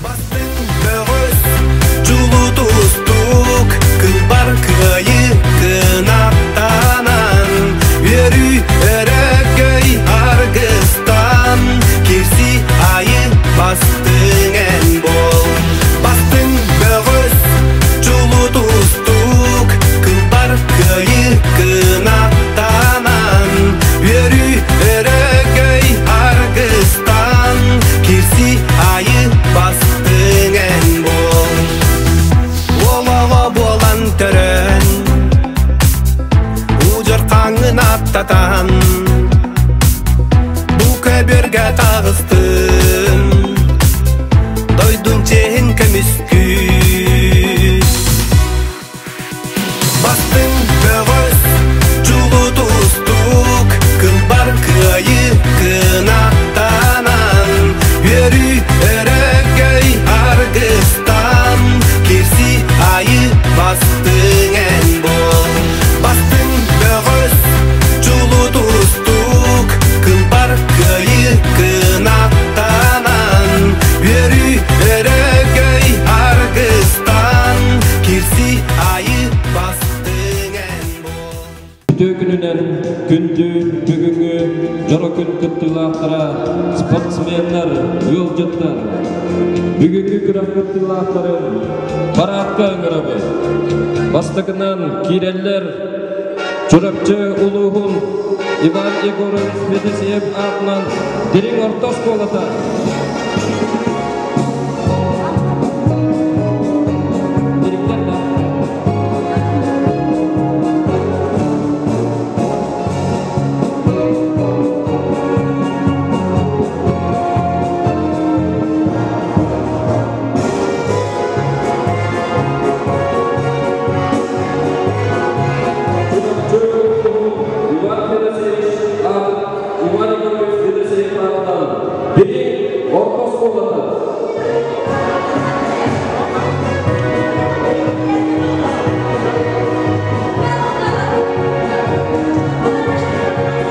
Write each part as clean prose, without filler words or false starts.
Бастыҥ бөҕөс дьулутустук кылбар кыайы кынаттанан үөрүү өрөгөй аргыстан кирси айы бастыҥ эн бол бастыҥ бөҕөс дьулутустук кылбар кыайы кынаттанан үөрүү өрөгөй аргыстан кирси айы бастыҥ эн бол Уолаҕа буолан төрөөн Удьурхаҥҥын аттатан Бу көбүөргэ таҕыстын Дойдун чиэһин көмүскүү Бастыҥ бөҕөс дьулутустук Кылбар кыайыы кынаттанан Үөрүү өрөгөй аргыстан Кирси айы бастыҥ эн бол Бастыҥ бөҕөс дьулутустук Кылбар кыайыы кынаттанан Үөрүү өрөгөй аргыстан Кирси айы бастыҥ эн бол Үтүө күнүнэн күндү бүгүҥҥү дьоро күн кыттыылаахтара, спортсменнар, ыалдьыттар! Бүгүҥҥү күрэх кыттыылаахтарын параадка ыҥырабыт. Бастакынан киирэллэр Чурапчы улууһун Иван Егорович Федосеев аатынан Дириҥ орто оскуолата. Иван Федосеевич Иван Егорович Федосеев аатынан Дириҥ орто оскуолата.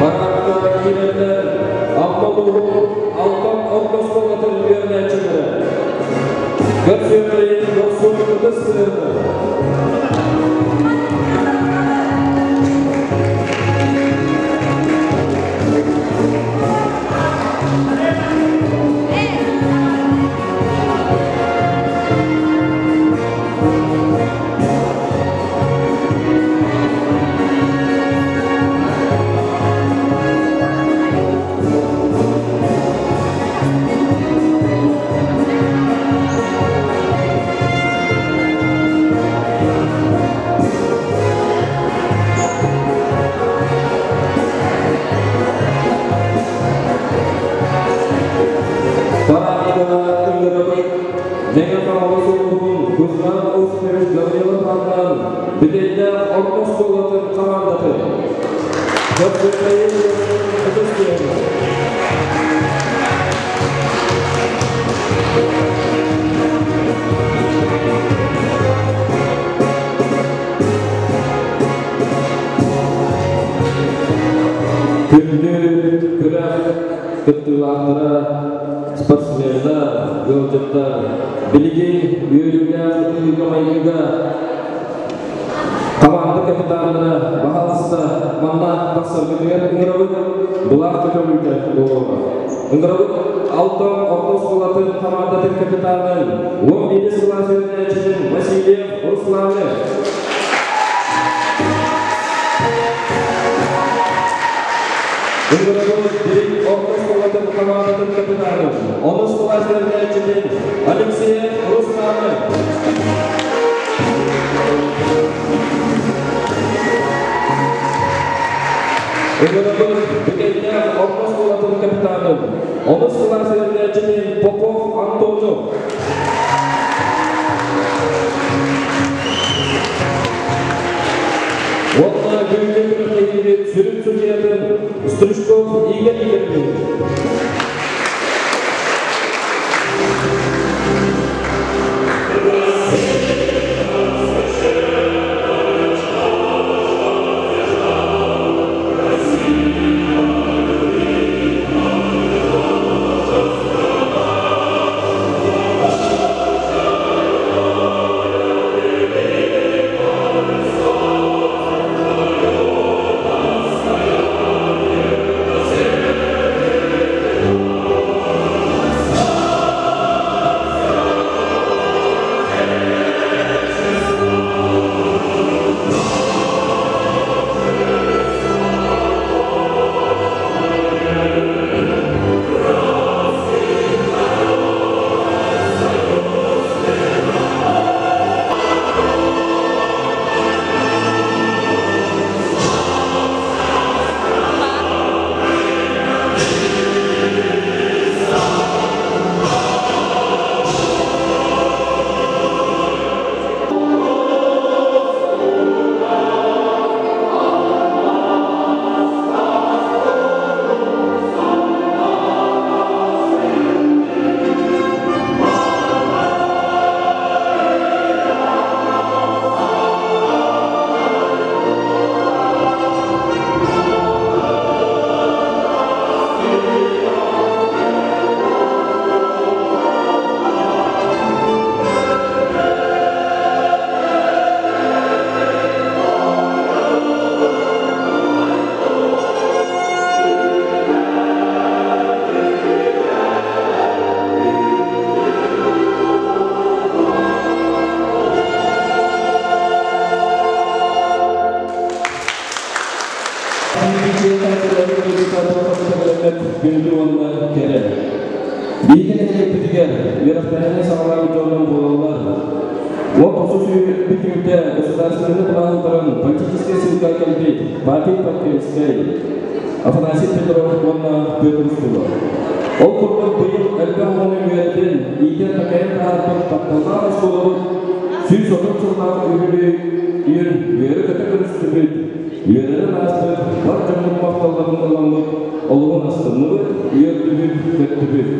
Параадка киирэллэр Амма улууһун Алтан орто оскуолатын үөрэнээччилэрэ. Көрсүөххэ дохсун ытыс тыаһа. Параадка ыҥырабыт Мэҥэ Хаҥалас улууһун Кузьма Осипович Гаврилов аатынан Бүтэйдээх орто оскуолатын хамаандатын Көрсүөххэйин ытыс тыаһа. Күндү күрэх кыттыылаахтара, спортсменнар, ыалдьыттар, билигин үөрүүлээх быһыыга-майгыга хамаанда капитаннара баһаалыста манна тахсаргытыгар ыҥырабыт, былаах көтөҕүүтэ буолуоҕа. Ыҥырабыт Алтан орто оскуолатын хамаандатын капитанын, 11 сылаас үөрэнээччитин Васильев Русланы. Ыҥырабыт Дириҥ орто оскуолатын хамаандатын капитанын, онус кылаас үөрэнээччитин Алексеев Русланы. Ыҥырабыт Бүтэйдээх орто оскуолатын капитанын, онус кылаас үөрэнээччитин Попов Антону. Уонна бүгүҥҥү күрэхтэһиибит сүрүн судьуйатын Стручков Игорь Игоревич. үөрэхтээһини саҕалаабыт дьонунан буолаллар. Уот тохсус бүтүүтэ государственнай планнарын политическай ссылка кэлбит Павел Павельскай, Афанасий Петров уонна Петр Устинов. Ол курдук быйыл элбэх оҕону үөрэтэн, иитэн-такайан таһаарбыт тапталлаах оскуолабыт 130 сыллаах үбүлүөйүн үөрэ-көтө көрүстүбүт, үөрэнэн ааспыт бар дьоммут махталларын ыламмыт, олуһун астынныбыт, үөрдүбүт, көттүбүт.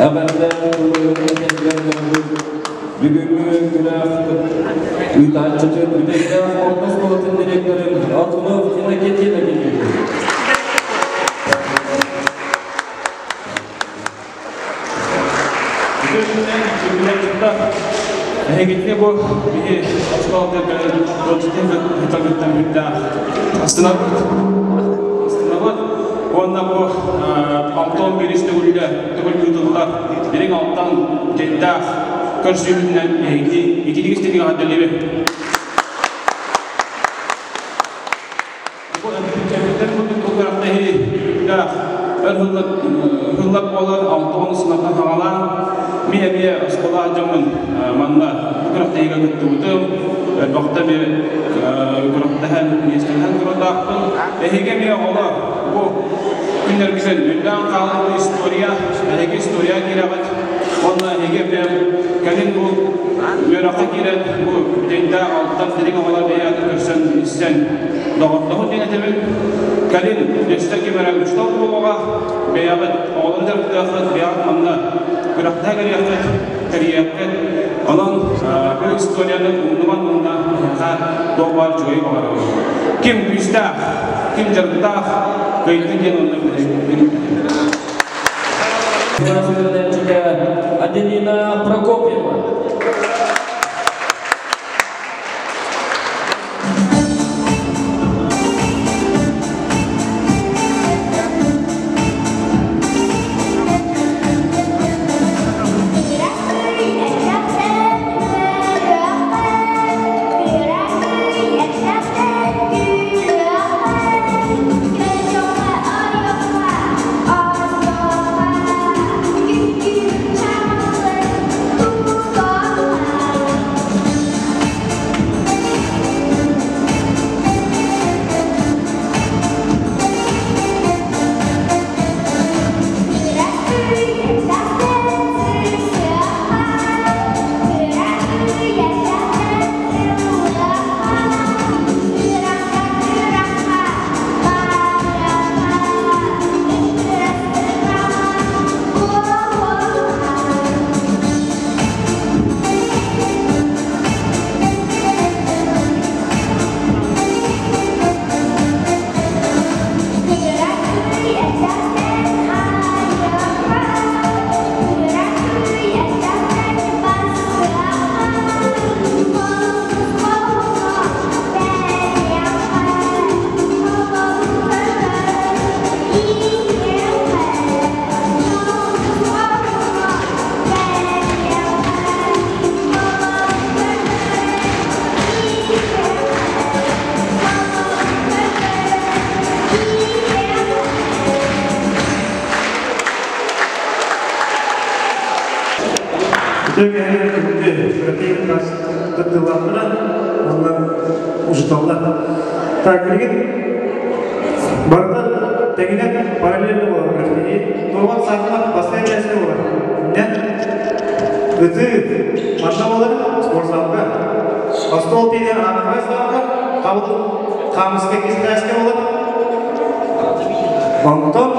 Эҕэрдэ Бүгүҥҥү күрэх ыытааччытын Бүтэйдээх орто оскуолатын директорын Алтунов Иннокентий Иннокентьевич. Эһигитини бу биһи оскуолатыгар ыалдьытын ыытаргыттан бүттэх астынабыт. Астынабыт. Уонна бу Антон Берис төгүлгэ төгүл ыытыллар дириҥ алтан дьайдаах көрсүһүүтүнэн эһигини ититик истиҥ эҕэрдэлиибин. Бу кэмиттэн курдук күрэхтэһии түбүктээх өр һыллар буолар 60 сыллартан саҕалаан мин эмиэ оскуола дьоммун манна бу күрэхтэһиигэ кыттыбытым элбэхтэ эмиэ күрэхтэһэн миэстэлэһэн турардаахпын. Эһиги эмиэ оҕолор бу күннэргитин үрдээн хаалан история эһиги история киирэҕит уонна эһиги эмиэ кэлин бу үөрэххэ киирэн бу бүтэйдээх алтан дириҥ оҕолор бэйэҕитин көрсөн истэн доҕордоһун диэн этэбин. Кэлин өссө ким эрэ учуутал буолуоҕа, бэйэҕит оҕолору дьарыктыаххыт, бэйэҕит манна күрэхтэһэ кэлиэххит, тэрийиэххит. Онон бу историяны умнуман уонна эһиэхэ туох баар үчүгэйи баҕарабын. Ким күүстээх, ким дьарыктаах кыайдын диэн онно билэбин. Аделина Прокопьева. Күндү күрэхтэһии кыттыылаахтара уонна учууталлар. Так, билигин барыта тэҥинэн параллельно буолар күрэхтэһии. Туруган саахымат бастакы чээскэ буолар. Иннэ ытыы манна буолар спортзалга. Остуол тиинэ аныгы залга, хабыл хаамыска иккис чээскэ буолар. Онтон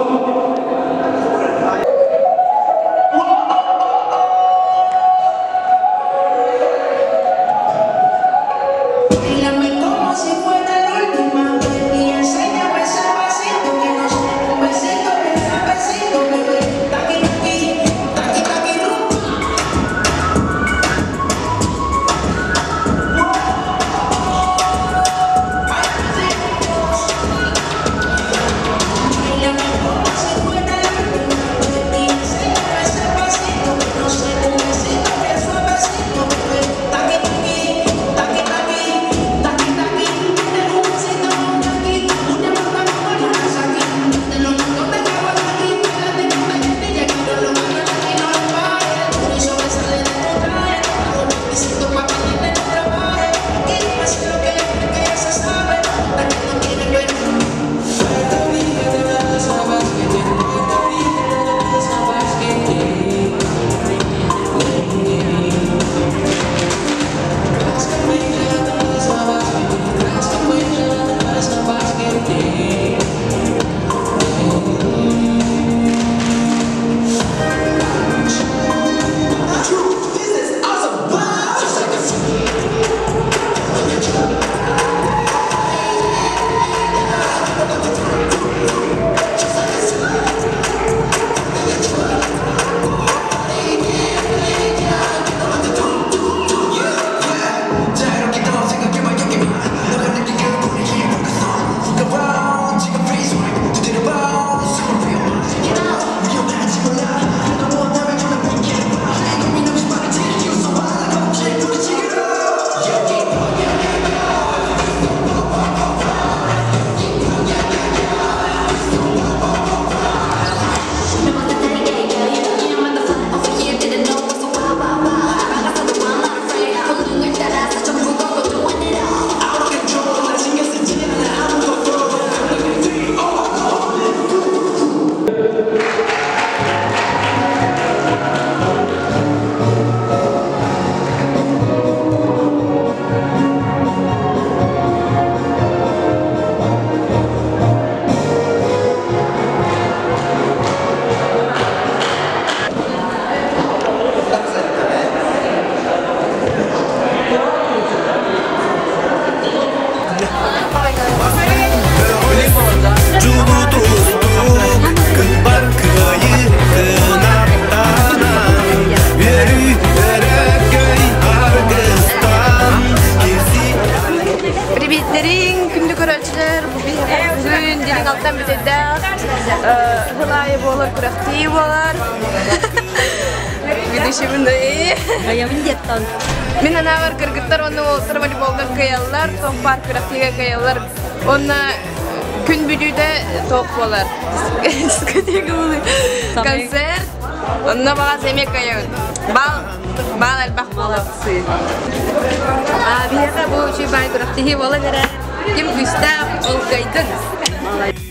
Приветтериҥ, күндү көрөөччүлэр, бу биһиэхэ бүгүн дириҥ алтан бүтэйдээх сыл аайы буолар күрэхтии буолар. Ведущийбын Баябын диэттон. Мин анаабар кыргыттар уонна уолаттар волейболга кыайаллар, туох баар күрэхтиигэ кыайаллар. Уонна күн бүдүүтэ туох буолар? Дискотека буолар. Концерт. Онно баҕас эмиэ кыайабын. Бал, бал элбэх буолар. Биһиэхэ бу үчүгэй баай күрэхтэһии буолан эрэ. Ким күүстээх, ол кыайдын.